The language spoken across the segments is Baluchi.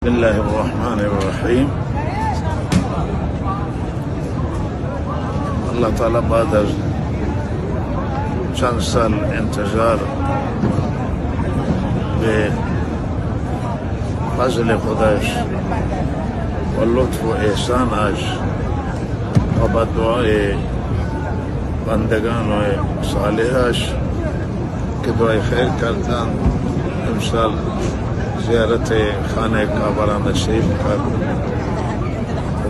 بسم الله الرحمن الرحيم. اللہ تعالی بعد از چند سال انتظار، بہ فضل خداش و لطف و احساناش و بہ دعائے بندگان و صالحاش کہ دعائے خیر کردن، امسال زیارت خانہ کعبہ را نصیب کرد.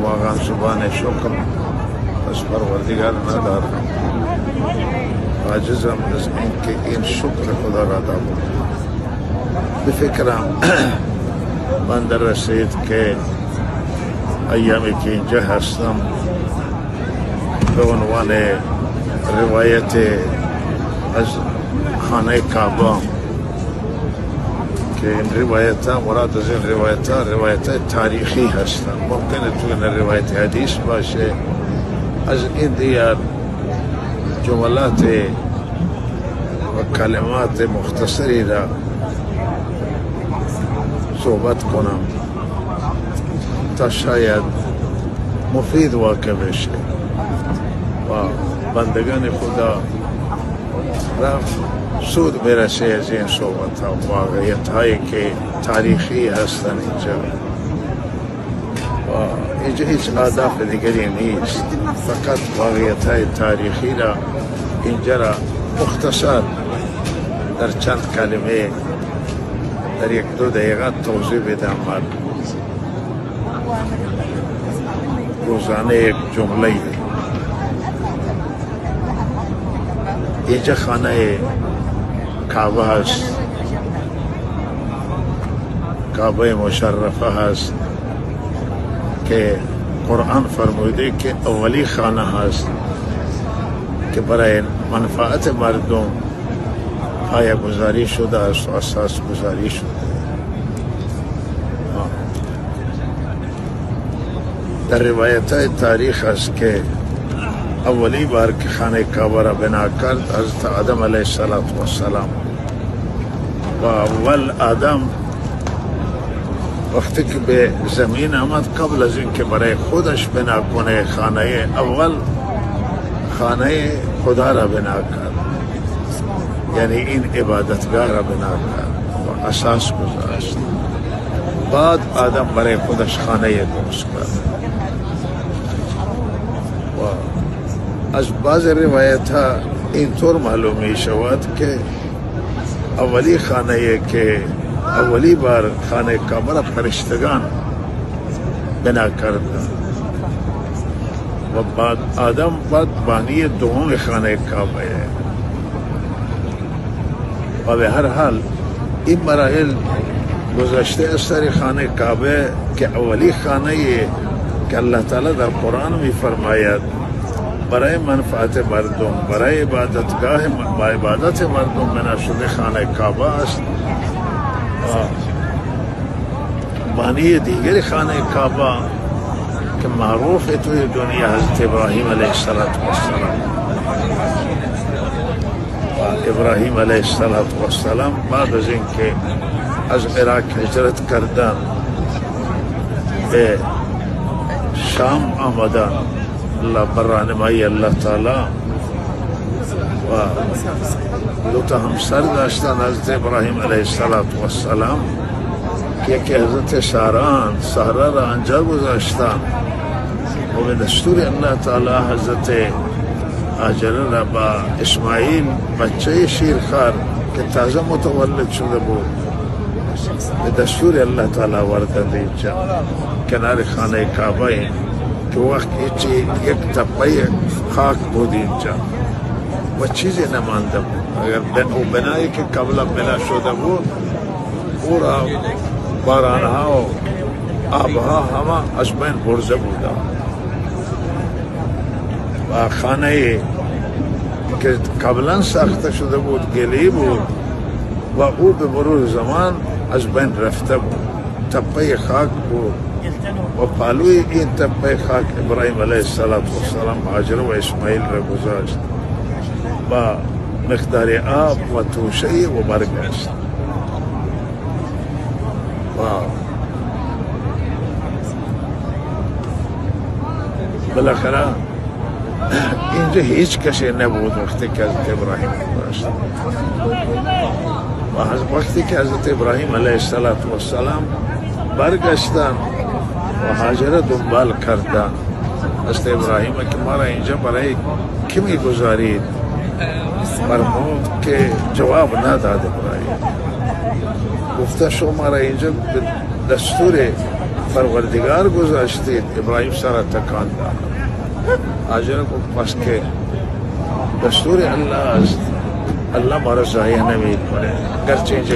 واقعاً زبان شکر از پروردگار ندارم، عاجزم از اینکہ این شکر خدا را ادا بکنم. بہ فکرم من در رسید کہ ایامی کہ اینجا ہستم، بہ عنوان روایت از خانہ کعبہ، کہ این روایت، مراد از این روایت، روایت تاریخی ہستن. ممکن ہے تو این روایت حدیث باشه، از این دیار جملات و کلمات مختصری را صحبت کنم تا شاید مفید واقع بشه و بندگان خدا را سود برسه از این صحبت ها، واقعیت هایی که تاریخی هستن اینجا. و اینجا هیچ اهداف دیگری نیست، فقط واقعیت‌های تاریخی را اینجا را مختصر در چند کلمه، در یک دو دقیقه توضیح بدم. من روزانه یک جمله‌ای، اینجا خانه کعبه هست، کعبه مشرفه هست که قرآن فرموده که اولی خانه هست که برای منفعت مردم پایه گذاری شده است و اساس گذاری شده. در روایت تاریخ است که اولی بار که خانه کعبه را بنا کرد حضرت آدم علیه الصلاة والسلام و اول آدم وقتی که به زمین آمد، قبل از این که برای خودش بنا کنه خانه اول، خانه خدا را بنا کرد، یعنی این عبادتگاه را بنا کرد و اساس گذاشت. بعد آدم برای خودش خانه درست کرد. و از بعض روایت ها اینطور معلوم می شود که اولی خانه که اولی بار خانه کعبه را فرشتگان بنا کردند و بعد آدم بعد بانی دوم خانه کعبه. و به هر حال این مراحل گذشته از سر خانه کعبه که اولی خانه که الله تعالی در قرآن می‌فرماید برای منفعت مردم، برای عبادتگاه م-، با عبادت مردم بنا شده خانه کعبه است. و بانی دیگر خانه کعبه که معروف توی دنیا حضرت ابراهیم علیه السلام. و ابراهیم علیه السلام بعد از اینکه از عراق هجرت کردن به شام آمدن، اللہ، بہ راہنمائی اللہ تعالی و دو تا ہمسر داشتن حضرت ابراہیم علیہ الصلوۃ والسلام، کہ یکی حضرت سارا انت، سارا را آنجا گذاشتن و بہ دستور اللہ تعالی حضرت ہاجر را با اسماعیل بچہ شیرخوار کہ تازہ متولد شده بود، بہ دستور اللہ تعالی آوردن اینجا کنار خانہ کعبہ انت کہ وقت ایچی یک تپہ خاک بود اینجا و چیزی نمانده بود. اگر بن-، او بنایی که قبلا بنا شده بود، او را بارانها و آبها همه از بین برده بودند. و خانه که قبلا ساخته شده بود، گلی بود و او به مرور زمان از بین رفته بود. تپهٔ خاک بود و پالوی این تپهٔ خاک ابراهیم علیه الصلاة والسلام هاجر و اسماعیل را گذاشت با مقدار آب و توشه‌ای و برگشت. و بالاخرہ اینجا ہچ کسے نبود وقتی کہ حضرت ابراہیم گوشت۔ و حض-، وقتی کہ حضرت ابراہیم علیہ الصلوۃ والسلام برگشتن و ہاجرہ دنبال کردن، حضرت ابراہیم کہ مارا اینجا برای کمی گزاریت، فرمود کہ جواب نداد ابراہیم۔ گفتہ شما مارا اینجا بہ دستور پروردگار گذاشتید۔ ابراہیم سرا تکان داد۔ ہاجرہ گفت پس کہ دستور اللہ است، اللہ مارا ضائع نمی کنے، گرچہ اینجا